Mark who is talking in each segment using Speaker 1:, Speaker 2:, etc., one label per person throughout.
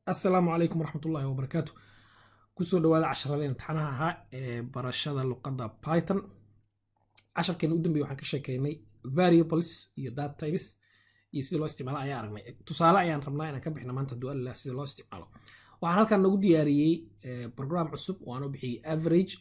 Speaker 1: Asalaamu calaykum waraxmatullaahi wabarakaatu. Kusoo dhawaada casharadeen imtixaanaha ahaa ee barashada luqadda Python. Casharkeena u dambeeyay waxaan ka sheekeynay variables iyo data types iyo sida loo isticmaalo ayaan aragnay. Tusaale ayaan rabnaa inaan ka bixno maanta, hadduu Allah, sida loo isticmaalo. Waxaan halkan nagu diyaariyey program cusub oo aan u bixiyey average.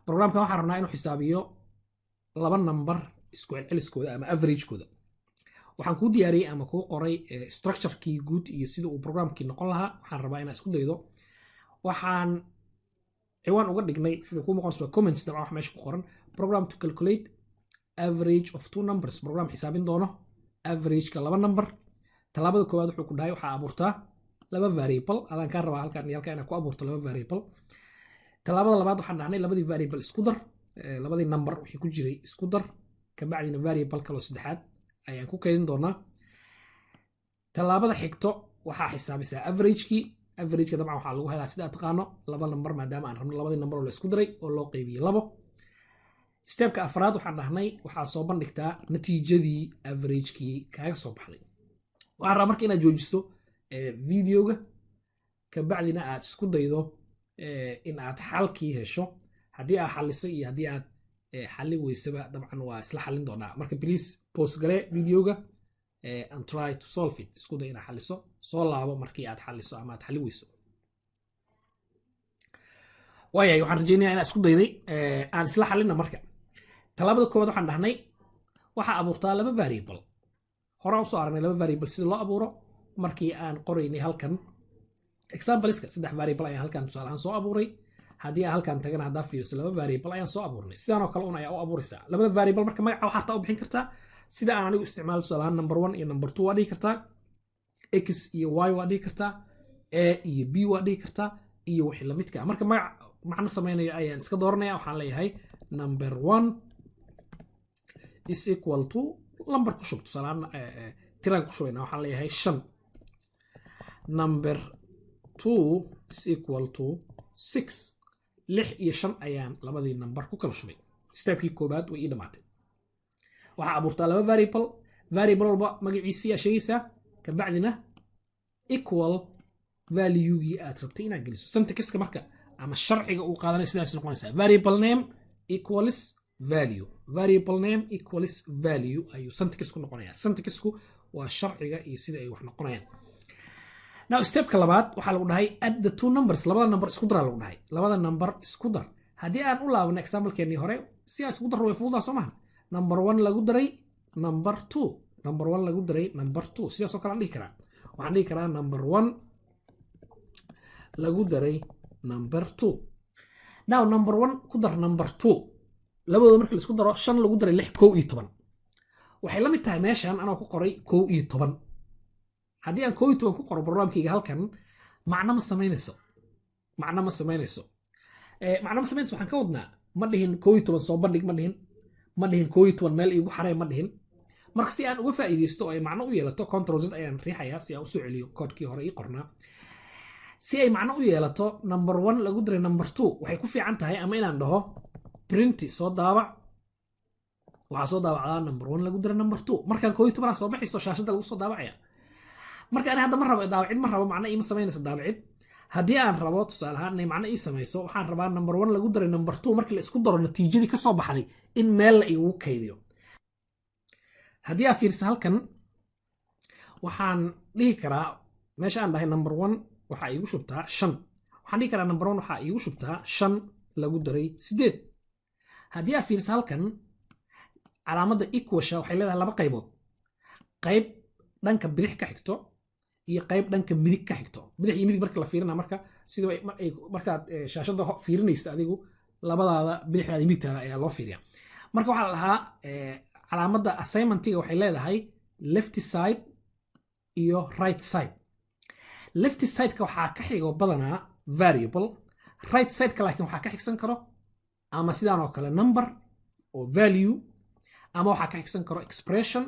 Speaker 1: Programkan waxaan rabnaa inuu xisaabiyo laba number isku celceliskooda ama averagekooda. Waxaan kuu diyaariyey ama kuu qoray structurekii guud iyo sida uu programkii noqon lahaa. Waxaan rabaa inaad isku daydo. Waxaan ciwaan uga dhignay, sida kuu muuqanayso, waa comments dabcan wax meesha ku qoran: "Program to calculate average of two numbers", program xisaabin doono averageka laba number. Tallaabada koowaad wuxuu ku dhahay waxaa abuurtaa laba variable. Adaan kaa rabaa halkan iyo halkan inaad ku abuurto laba variable. Tallaabada labaad waxaan dhahnay labadii variable isku dar, labadii number wixii ku jiray isku dar, kabacdina variable kaloo saddexaad ayaan ku kaydin doonaa. Tallaabada xigto waxaa xisaabisaa averagekii. Averageka dabcan waxaa lagu helaa, sida aad taqaano, laba number, maadaama aan rabno labadii number oo la isku daray oo loo qaybiyey labo. Stepka afraad waxaan dhahnay waxaa soo bandhigtaa natiijadii averagekii kaaga soo baxday. Waxaan rabaa marka inaad joojiso videoga, kabacdina aad isku daydo in aad xalkii hesho. Haddii aad xalliso iyo haddii aad xallin weysaba, dabcan waa isla xallin doonaa. Marka please pause garee videoga and try to solve it. Isku day inaad xalliso. Soo laabo markii aad xalliso ama aad xallin weyso. Waayahay, waxaan rajeynayaa inaad isku dayday. Aan isla xallina. Marka tallaabada koowaad waxaan dhahnay waxaa abuurtaa laba variable. Horaan usoo aragnay laba variable sida loo abuuro markii aan qoraynay halkan exampleska. Saddex variable ayaan halkan tusaale ahaan soo abuuray. Haddii aan halkan tagana, haddaa fiiriso, laba variable ayaan soo abuurnay. Sidaan oo kale un ayaa u abuuraysaa labada variable. Marka magaca waxaa hartaa u bixin kartaa sida aan anigu isticmaalo. Tusaale ahaan number one iyo number two waa dhihi kartaa, x iyo y waa dhihi kartaa, a iyo b waa dhihi kartaa iyo wixii lamidka ah. Marka magac macno samaynayo ayaan iska dooranaya. Waxaan leeyahay number one is equal to number ku shub. Tusaale ahaan tiraan ku shubayna, waxaan leeyahay 5. Number two is equal to 6. 6 iyo 5 ayaan labadii number ku kala shubay. Stepkii koobaad way ii dhamaatay. Waxaa abuurtaa laba variable. Variable walba magaciisii aa sheegaysaa, kabacdina equal valuegii aad rabtay inaad geliso. Syntaxiska marka ama sharciga uu qaadanay sidaas noqonaysaa: variable name equals value, variable name equals value ayuu syntaxku noqonayaa. Syntaxku waa sharciga iyo sida ay wax noqonayaan. Now, stepka labaad waxaa lagu dhahay add the two numbers. Labada number isku daraa lagu dhahay, labada number isku dar. Haddii aan u laabno examplekeenii hore, si aan isku darro way fududaa, soo maha? Number one lagu daray number two, number one lagu daray number two, sidaas oo kale aan dhihi karaa. Waxaan dhihi karaa number one lagu daray number two. Now, number one ku dar number two, labadooda marka la isku daro, 5 lagu daray 6, 11. Waxay la mid tahay meeshan anoo ku qoray 11. Haddii aan 11 ku qoro programkayga halkan, macno ma samaynayso, macno ma samaynayso. Macno ma samaynayso waxaan ka wadnaa, ma dhihin 11 soo bandhig, ma dhihin, ma dhihin 11 meel iigu xarey, ma dhihin. Marka si aan uga faa'iidaysto oo ay macno u yeelato, Control Z ayaan riixayaa si aan usoo celiyo koodkii hore ii qornaa. Si ay macno u yeelato number one lagu daray number two, waxay ku fiican tahay ama inaan dhaho print, soo daabac. Waxaa soo daabacdaa number one lagu daray number two. Markaan 11-aa soo baxayso, shaashadda lagu soo daabacaya. Marka ani hadda ma rabo daabacid, ma rabo, macno iima samaynayso daabacid. Haddii aan rabo, tusaale ahaan, inay macno ii samayso, waxaan rabaa number one lagu daray number two markii la isku daro natiijadii kasoo baxday in meel la igu kaydiyo. Haddii aa fiirsa halkan, waxaan dhihi karaa meesha aan dhahay number one waxaa iigu shubtaa 5, waxaan dhihi karaa number one waxaa iigu shubtaa 5 lagu daray 8. Haddii aa fiirsa halkan, calaamadda equalsha waxay leedahay laba qaybood: qayb dhanka bidix ka xigto iyo qayb dhanka midig ka xigto. Bidix iyo midig marka la fiirina, marka sida markaad shaashadda fiirinaysa adigu, labadaada bidixdaada iyo midigtaada ayaa loo fiiriya. Marka waxaa la dhahaa calaamadda assignmentiga waxay leedahay left side iyo right side. Left sideka waxaa ka xigo badanaa variable, right sideka laakiin waxaa ka xigsan karo ama sidaan oo kale number oo value, ama waxaa ka xigsan karo expression,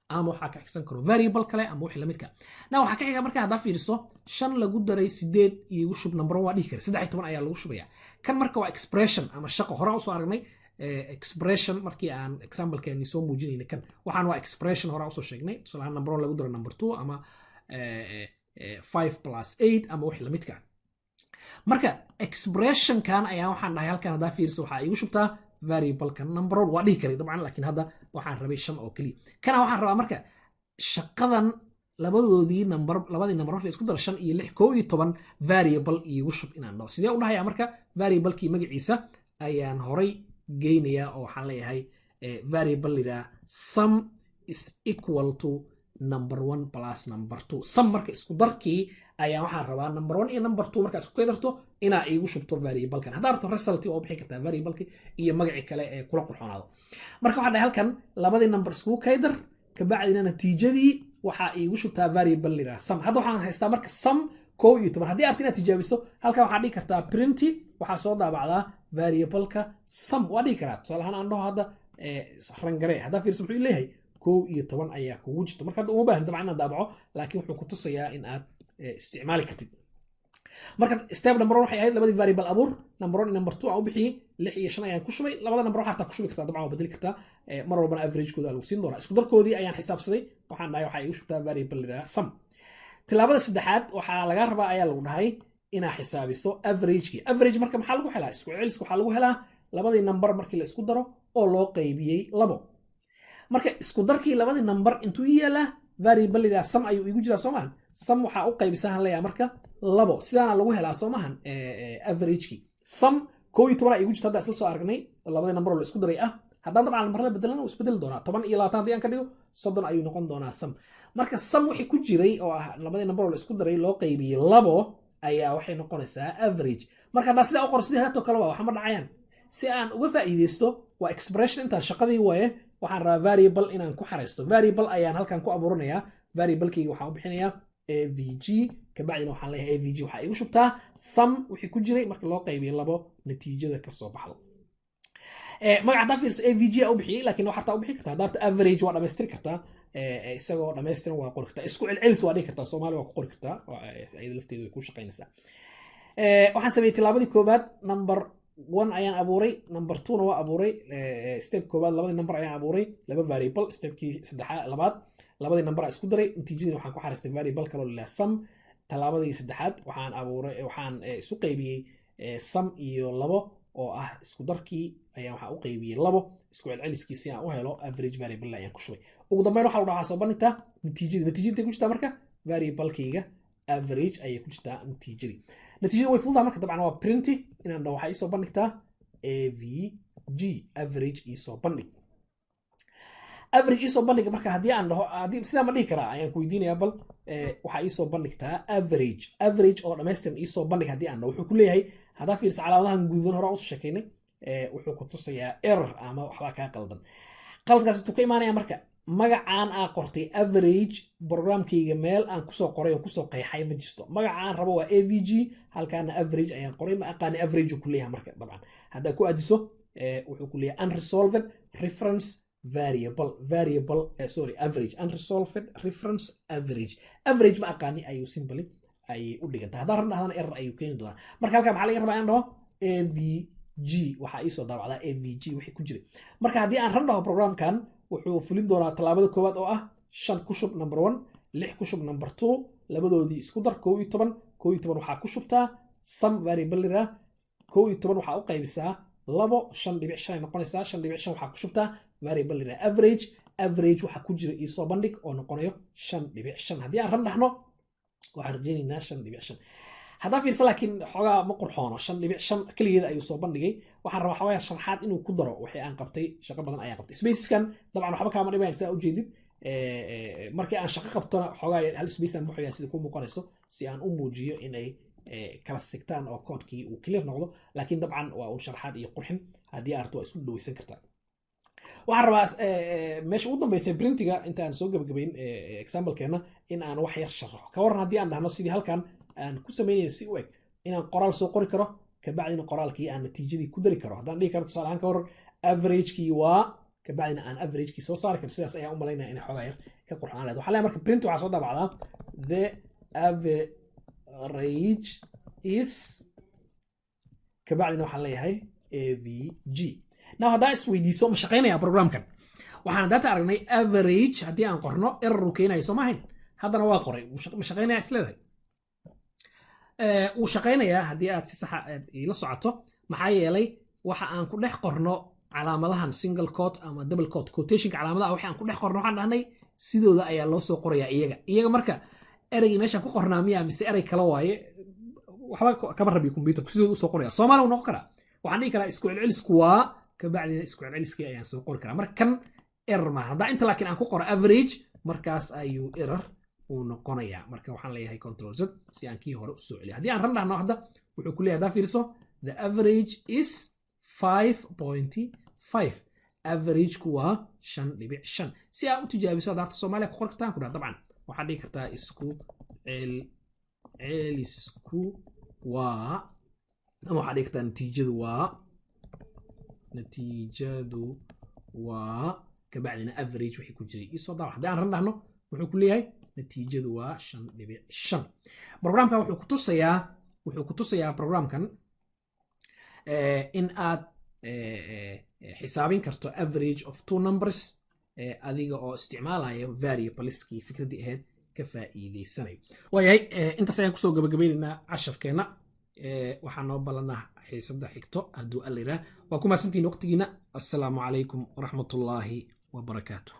Speaker 1: ama waxaa ka xigsan karo variable kale ama wixii lamidka. Na waxaa ka xiga, marka haddaa fiiriso, 5 lagu daray 8 iigu shub number one waa dhihi kara, 13 ayaa lagu shubaya. Kan marka waa expression ama shaqo. Horaan usoo aragnay Expression markii aan examplekeeni soo muujinayna, kan waxaan waa expression hore usoo sheegnay. Tusaale ahaan, number one lagu daro number two ama 5 plus 8 ama wixii lamidka. Marka expressionkan ayaa waxaan dhahay halkan haddaa fiiriso, waxaa iigu shubtaa variablekan number one. Waa dhihi karay dabcan, laakiin hadda waxaan rabay shan oo keliya. Kana waxaan rabaa marka shaqadan labadoodii number, labadii number marka la isku daro, 5 iyo 6, 11, variable iigu shub inaan dhaho. Sidee u dhahayaa? Marka variablekii magaciisa ayaan horay geynayaa oo waxaan leeyahay variable lidaa sum is equal to number one plus number two, sum. Marka isku darkii ayaa waxaan rabaa number one iyo number two markaa isku kedarto inaa iigu shubto variablekan. Haddaa rabto result waa u bixin kartaa variableki iyo magacii kale ee kula qurxoonaado. Marka waxaan dhahay halkan labadii number iskugu kaydar, kabacdina natiijadii waxaa iigu shubtaa variable lidaa sum. Hadda waxaan haystaa marka sum 11. Haddii arti inaad tijaabiso, halkan waxaa dhigi kartaa print, waxaa soo daabacdaa variableka sum waa dhigi karaa. Tusaale ahaan aan dhaho hadda run garee. Haddaa fiirso, muxuu leeyahay? 11 ayaa kugu jirto. Marka hadda uma baahan dabcan inaan daabaco, laakiin wuxuu ku tusayaa in aad isticmaali kartid. Marka step number one waxay ahayd labadii variable abuur, number one iyo number two aan u bixiyey, 6 iyo 5 ayaan ku shubay. Labada number waxaa ku shubi kartaa dabcan, waa bedeli kartaa. Mar walbana averagekooda lagu siin doonaa. Isku darkoodii ayaan xisaabsaday, waxaan dhahay waxaa igu shubtaa variable lidaa sum. Tilaabada saddexaad waxaa laga rabaa ayaa lagu dhahay inaa xisaabiso averagekii. Average marka maxaa lagu helaa? Isku celiska waxaa lagu helaa labadii number markii la isku daro oo loo qaybiyey labo. Marka isku darkii labadii number intuu ii yaalaa? Variable lidaa sum ayuu iigu jiraa, soo maahan? Sum waxaa u qaybisaa han leeyahay marka labo. Sidaana lagu helaa, soo maahan, averagekii? Sum 11 iigu jirta hadda isla soo aragnay oo labadii number oo la isku daray ah. Haddaan dabcan lambarada bedelana, wuu isbedeli doonaa. 10 iyo 20 haddii aan ka dhigo, 30 ayuu noqon doonaa sum. Marka sum wixii ku jiray oo ah labadii number oo la isku daray loo qaybiyey labo ayaa waxay noqonaysaa average. Marka haddaa sidaa u qoro, sidii haatoo kale waa, waxma dhacayaan. Si aan uga faa'iideysto, waa expression intaan shaqadii waaye. Waxaan rabaa variable inaan ku xaraysto. Variable ayaan halkan ku abuuranayaa. Variablekeyga waxaan u bixinayaa avg. Kabacdina waxaan leeyahay avg waxaa igu shubtaa sum wixii ku jiray marka loo qaybiyo labo natiijada kasoo baxdo. Magaca haddaa fiirso, avg aa u bixiyey, laakiin waxaa taa u bixin kartaa haddaa average, waa dhamaystiri kartaa. Isagoo dhammaystiran waa qori kartaa. Isku celcelis waa dhigi kartaa, Soomaali waa ku qori kartaa, iyada lafteedu way ku shaqaynaysaa. Waxaan sameeyey tilaabadii koowaad, number one ayaan abuuray, number two-na waa abuuray. Step koowaad labadii number ayaan abuuray, laba variable. Stepkii saddexaad, labaad, labadii number aan isku daray, natiijadii waxaan ku xariistay variable kaloo la sum. Tallaabadii saddexaad waxaan abuuray, waxaan isu qaybiyey sum iyo labo oo ah isku darkii ayaan waxaan u qaybiyey labo, isku celceliskii, si aan u helo average. Variable ayaan ku shubay. Ugu dambeyn waxaa la dhahaa soo bandhigtaa natiijadii. Natiijadii intay ku jirtaa marka? Variablekayga average ayay ku jirtaa natiijadii. Natiijada way fududaha marka dabcan waa print inaan dhaho waxaa iisoo bandhigtaa avg, average iisoo bandhig, average iisoo bandhiga. Marka haddii aan dhaho, haddii sidaa ma dhihi karaa ayaan ku weydiinayaa bal. Waxaa iisoo bandhigtaa average, average oo dhammaystiran iisoo bandhig haddii aan dhaho, wuxuu ku leeyahay, haddaa fiirsa calaamadahan gududan hore usoo sheekaynay, wuxuu ku tusayaa error ama waxbaa kaa qaldan. Qaladkaas intuu ka imaanaya? Marka magacaan aa qortay average programkayga meel aan kusoo qoray oo kusoo qeexay ma jirto. Magaca aan rabo waa avg, halkaana average ayaan qoray. Ma aqaani average uu ku leeyahay. Marka dabcan haddaa ku aadiso, wuxuu ku leeyahay unresolved reference variable, variable, sorry, average, unresolved reference average. Average ma aqaani ayuu simply ayay u dhigantaa. Haddaan rabna dhahdana, error ayuu keeni doonaa. Marka halkan maxaa laga rabaa? Inaan dhaho avg waxaa iisoo daabacdaa avg wixii ku jiray. Marka haddii aan run dhaho programkan, wuxuu fulin doonaa tallaabada koowaad oo ah shan ku shub number one, lix ku shub number two, labadoodii isku dar, 11. 11 waxaa ku shubtaa sum variable lira. 11 waxaa u qaybisaa labo, 5.5 ay noqonaysaa. 5.5 waxaa ku shubtaa variable lira average. Average waxaa ku jira iisoo bandhig oo noqonayo 5.5. Haddii aan run dhahno, waxaan rajaynaynaa 5.5. Haddaa fiirsa laakiin xoogaa ma qurxoono, 5.5 keligeeda ayuu soo bandhigay. Waxaan rabaa xoogaa sharxaad inuu ku daro wixii aan qabtay. Shaqo badan ayaan qabtay. Spaceskan dabcan waxba kaama dhibayan sidaa ujeedid. Markii aan shaqo qabtona, xoogaa hal space aan buuxaya sida ku muuqanayso, si aan u muujiyo inay kala sigtaan oo koodkii uu clear noqdo. Laakiin dabcan waa un sharxaad iyo qurxin. Haddii aad rabto, waa isku dhaweysan kartaa. Waxaan rabaa meesha ugu dambeysay printiga intaan soo gabagabayn examplekeena in aan wax yar sharaxo. Ka waran haddii aan dhahno sidii halkan aan ku sameynaya si u eg inaan qoraal soo qori karo, kabacdina qoraalkii aan natiijadii ku dari karo? Haddaan dhihi karo tusaale ahaan, ka waran, averagekii waa, kabacdina aan averagekii soo saari karo, sidaas ayaan u malaynaya inay xoogaa yar ka qurxoon lahayd. Waxaa leeyahay marka print, waxaa soo daabacdaa the average is, kabacdina waxaan leeyahay avg. Now haddaa isweydiiso, ma shaqaynaya programkan? Waxaan data aragnay average haddii aan qorno error uu keenayo, soo maahayn? Haddana waa qoray. Ma shaqaynaya isleedahay? Wuu shaqaynayaa haddii aad si saxa aad iila socoto. Maxaa yeelay, waxa aan ku dhex qorno calaamadahan single quote ama double quote, quotationka, calaamadaha waxa aan ku dhex qorno, waxaan dhahnay sidooda ayaa loo soo qorayaa iyaga. Marka ereygii meeshaan ku qornaa miya mise erey kale waaye? Waxba kama rabiyo computerku, sidooda usoo qoraya. Soomaali wuu noqon karaa. Waxaan dhihi karaa isku celcelisku waa, kabacdina isku celceliskii ayaan soo qori karaa. Marka kan error maaha. Haddaa inta laakiin aan ku qoro average, markaas ayuu error uu noqonayaa. Marka waxaan leeyahay Control Z si aan kii hore usoo celiyo. Haddii aan run dhahno hadda, wuxuu ku leeyahay, haddaa fiiriso, "The average is 5.5." Averageku waa 5.5. Si aad u tijaabiso, hadda Soomaaliya ku qori kartaan ku dhaha. Dabcan waxaad dhihi kartaa isku celcelisku waa, ama waxaad dhihi kartaa natiijadu waa, kabacdina average wixii ku jiray isoo daawac. Haddii aan run dhahno, wuxuu ku leeyahay natiijadu waa 5.5. Programkan wuxuu ku tusayaa programkan in aad xisaabin karto average of two numbers adiga oo isticmaalaya variableskii fikraddii ahayd ka faa'iideysanayo. Waayahay, intaas ayaan kusoo gabagabeynaynaa casharkeenna. Waxaa noo ballanaa xiisadda xigto hadduu Alla yidhaah. Waa ku mahadsantihiin waqtigiina. Assalaamu calaykum waraxmatullaahi wabarakaatuh.